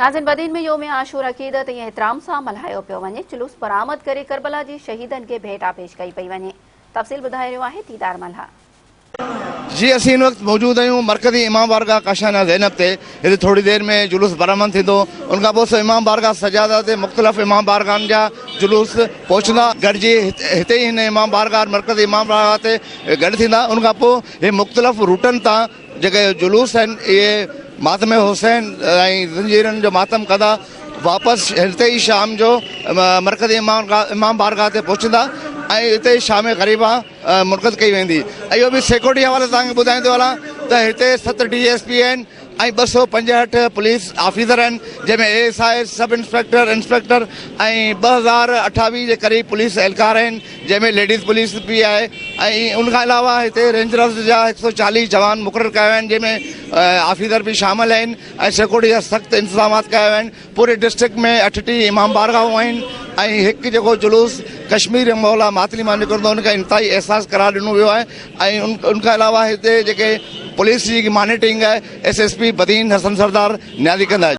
ناظرين بدين ۾ يوم عاشور عقيدت ۽ احترام سان ملهايو پيو وڃي، جلوس برآمد ڪري ڪربلا جي شهيدن کي ڀيٽا پيش ڪئي پئي وڃي، تفصيل ٻڌائي رهيو آهي ديدار ملاح. جي اسين هن وقت موجود آهيون مرڪزي امام بارگاهه ڪاشانه زينب تي هتي ٿوري دير ۾ جلوس برآمد ٿيندو ان کان پوء امام بارگاهه سجاده تي مختلف امام بارگاهن جا جلوس پهچندا گڏجي هتي ئي هن امام بارگاهه مرڪزي امام بارگاهه تي گڏ ٿيندا ان کان پوء هي مختلف روٽن تان جيڪي جلوس آهن اهي ماتم حسين ۽ زنجيرن جو ماتم ڪندا واپس هتي ئي شام جو مرڪزي امام بارگاهه تي پهچندا ۽ اتي ئي شام غريبان منعقد ڪئي ويندي ۽ اهو به سيڪيورٽي حوالي سان توهان کي ٻڌائيندو هلان ته هتي ست ڊي ايس پي آهن ۽ 265 پوليس آفيسر آهن جنهن ۾ A S I, sub inspector, inspector ۽ 2028 جي قريب پوليس اهلڪار آهن جنهن ۾ ليڊيز پوليس به آهي ۽ ان کان علاوه هتي رينجرز جا 140 جوان مقرر ڪيا ويا آهن جنهن ۾ آفيسر به شامل آهن ۽ سيڪيورٽي جا سخت انتظامات ڪيا ويا آهن پوري ڊسٽرڪٽ ۾ 38 امام بارگاهون آهن ۽ هڪ جيڪو جلوس ڪشمير مولا ماتلي مان نڪرندو ان کي انتهائي احساس قرار ڏنو ويو آهي ۽ ان کان علاوه هتي جيڪي پوليس جي مانيٽرنگ آهي S S P Badin Hassan Sardar Niazi ڪندا.